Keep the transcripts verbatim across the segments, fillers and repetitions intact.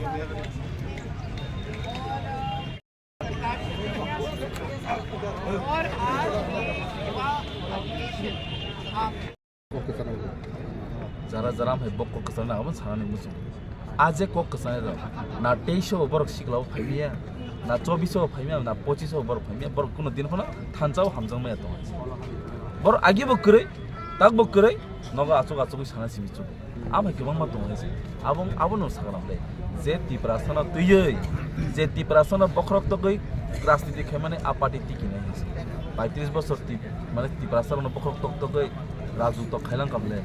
Jara jara hai bok kok kwchangni abo sanani muchung. A je kok kwchangnai rok na teiso borok sikla o phaimiya, na chobiso phaimiya, na pochiso borok phaimiya, borok kuno din phano thansa o hamjakmaya tongo. Borok agi bo kwrwi, tak bo kwrwi, nogo achuk achugwi sana simi chugo. Abo hai kwbangma tongo hai se. Abo, abono sakha nang le. Je Tiprasano twiwi, je Tiprasano bokhorok togwi rajniti khaimani a party tikinai hai se. Paitris bosor Tip-, mane Tiprasano bokhorok tok togwi Raju tok khailang kam le.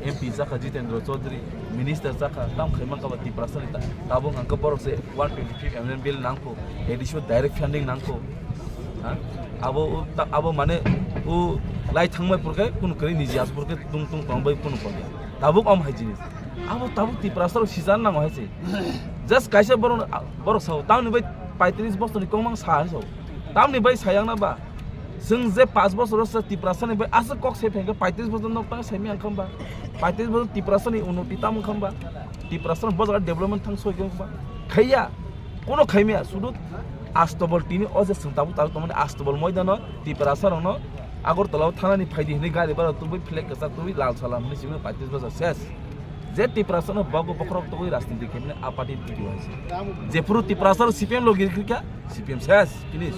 M P chakha Jitendra Chaudhary, minister chakha, tam khaimang kaba Tiprasani ta-, tabuk hangkhe borok se one twenty-fifth amendment bill nangkho, additional direct funding nangkho. Ha? Abo, ta-, abo mane, o lai thangbai purkhe, kunu kwrwi niji as purkhe, tung tung tongbai kunu pokya. Tabuk om hai jinis. Abo tabuk Tiprasa rok sijan nango hai se. Just kaisa borok, borok sao, tamni bai paitris bosorni kokmang sa hai sao. Tamni bai sayang na ba? Chwng je paanch bosor se Tiprasa ni bai aswk kok se phengkhe paitris bosor nok tang saimi ang khamba. Paitris bosor Tiprasa ni unoti tamo khamba. Tiprasa ni bojak development thang soi khamba. Khaiya. Kono khaimya, sudu astobol tini o je chwng tabuk tabuk tongmani astobol moidano Tiprasa rokno Agartala o thanani phaidi hinwi gari bara tubui flag kwchak tubui lal salam hinwi simi paitris bosor ses. Je Tiprasa no bogo bokhorok tubui rajniti khaimani a party tiki waise. Jephuru Tiprasa rok C P M logi rikha, C P M ses, finish.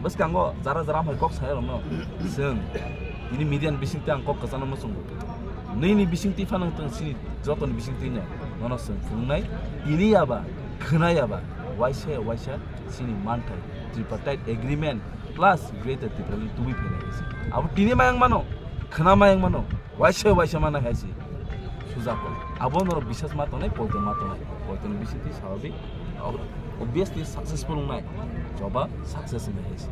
Bwskango jara jara hai kok saya rokno chwng tini media ni bisingtwi ang kok kwchangno muchungo. Nini bisingtwi phano tong sini jotoni bisingtwi no nono chwng phunuknai tini yaba khwnai yaba waisa waisa sini manthai tripartite agreement plus Greater Tipraland tubui phainai hai se. Abo tini mayang mano, khwna mayang mano, waisa waisa mana hai se. Sujako. Abo norok bisas ma tongnai, poito ma tongnai. Poito ni bisingtwi sababik, obviously successful wngnai. Joba success wngnai hai se.